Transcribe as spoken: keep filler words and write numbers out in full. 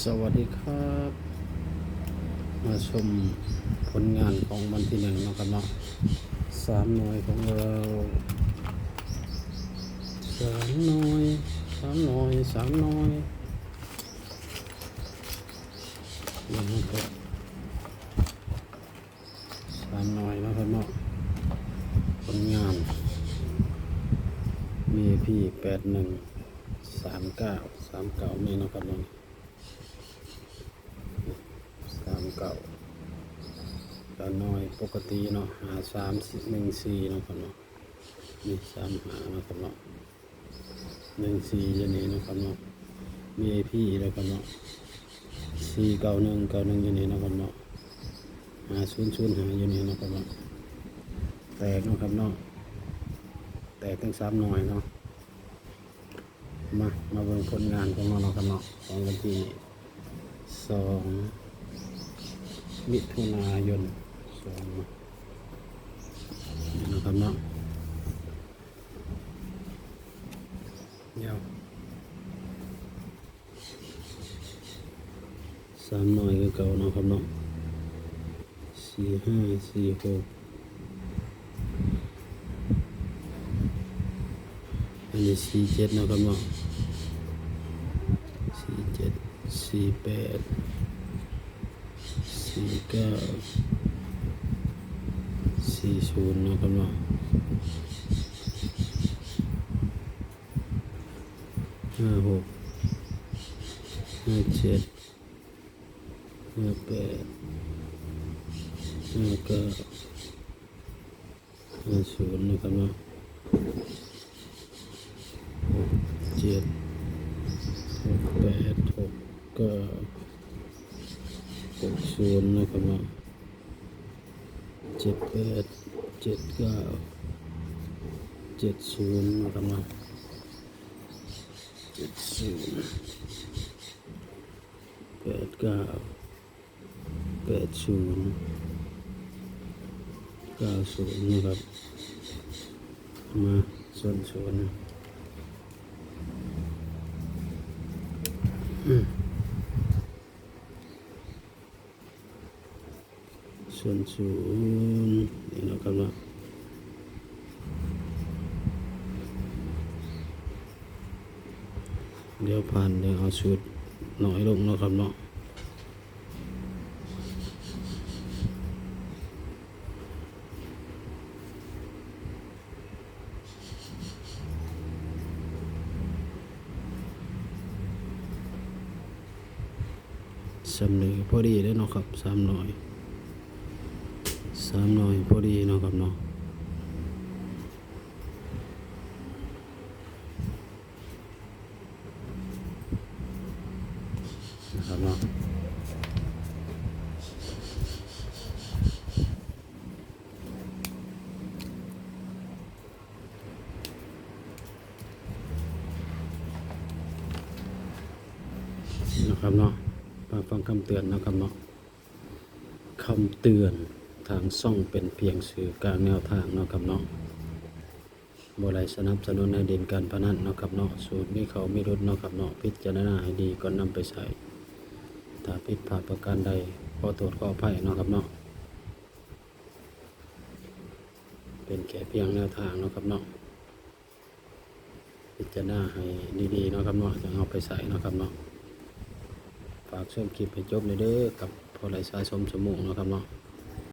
สวัสดีครับ มาชมผลงานของวันที่หนึ่งนะครับเนาะ สามหน่วยของเรา สามหน่วย สามหน่วย สามหน่วย นี่นะครับ สามหน่วยนะครับเนาะ ผลงาน มีพีแปดหนึ่ง สามเก้า สามเก้า นี่นะครับเนาะ สามเก้า ตัวน้อยปกติเนาะ ห้าสาม หนึ่งสี่ นะครับเนาะ นี่ สามห้า นะครับเนาะ หนึ่งสี่ อยู่นี่นะครับเนาะ มีพี นะครับเนาะ สี่เก้าหนึ่ง เก้าหนึ่ง อยู่นี่นะครับเนาะ ห้าศูนย์ศูนย์ห้า อยู่นี่นะครับเนาะ แตกนะครับเนาะ แตกทั้งสามหน่วยเนาะ มา มาเบิ่งผลงานของเรานะครับเนาะ ของวันที่สอง มิถุนายน สอง นี่นะครับเนาะ เดี๋ยว สามหน่วยคือเก่าเนาะครับเนาะ สี่ห้า สี่หก อันนี้ สี่เจ็ด เนาะครับเนาะ สี่เจ็ด สี่แปด สี่เก้า สี่ศูนย์ เนาะครับเนาะ ห้าหก ห้าเจ็ด ห้าแปด ห้าเก้า ห้าศูนย์ นะครับเนาะ หกเจ็ด หกแปด หกเก้า หกศูนย์ นะครับเนาะ เจ็ดแปด เจ็ดเก้า เจ็ดศูนย์ นะครับเนาะ เจ็ดศูนย์ แปดเก้า แปดศูนย์ เก้าศูนย์ นะครับ มา ส่วนศูนย์ อืม ส่วนศูนย์ นี่นะครับเนาะ เดี๋ยวผ่าน เดี๋ยวเอาสูตรน้อยลงเนาะครับเนาะ สำเร็จพอดีเลยเนาะครับ สามหน่วย สามหน่วยพอดีเนาะครับเนาะ นะครับเนาะ นะครับเนาะ มาฟังคำเตือนนะครับเนาะ คำเตือน ทางช่องเป็นเพียงสื่อกลางแนวทางเนาะครับเนาะ บ่ได้สนับสนุนให้เล่นการพนันเนาะครับเนาะ สูตรมีเข้ามีหลุดเนาะครับเนาะ พิจารณาให้ดีก่อนนำไปใช้ ถ้าผิดพลาดประการใด ขอโทษขออภัยเนาะครับเนาะ เป็นแค่เพียงแนวทางเนาะครับเนาะ พิจารณาให้ดีๆเนาะครับเนาะ จั่งเอาไปใช้เนาะครับเนาะ ฝากชมคลิปให้จบเลยเด้อครับ พอได้สะสมสมองเนาะครับเนาะ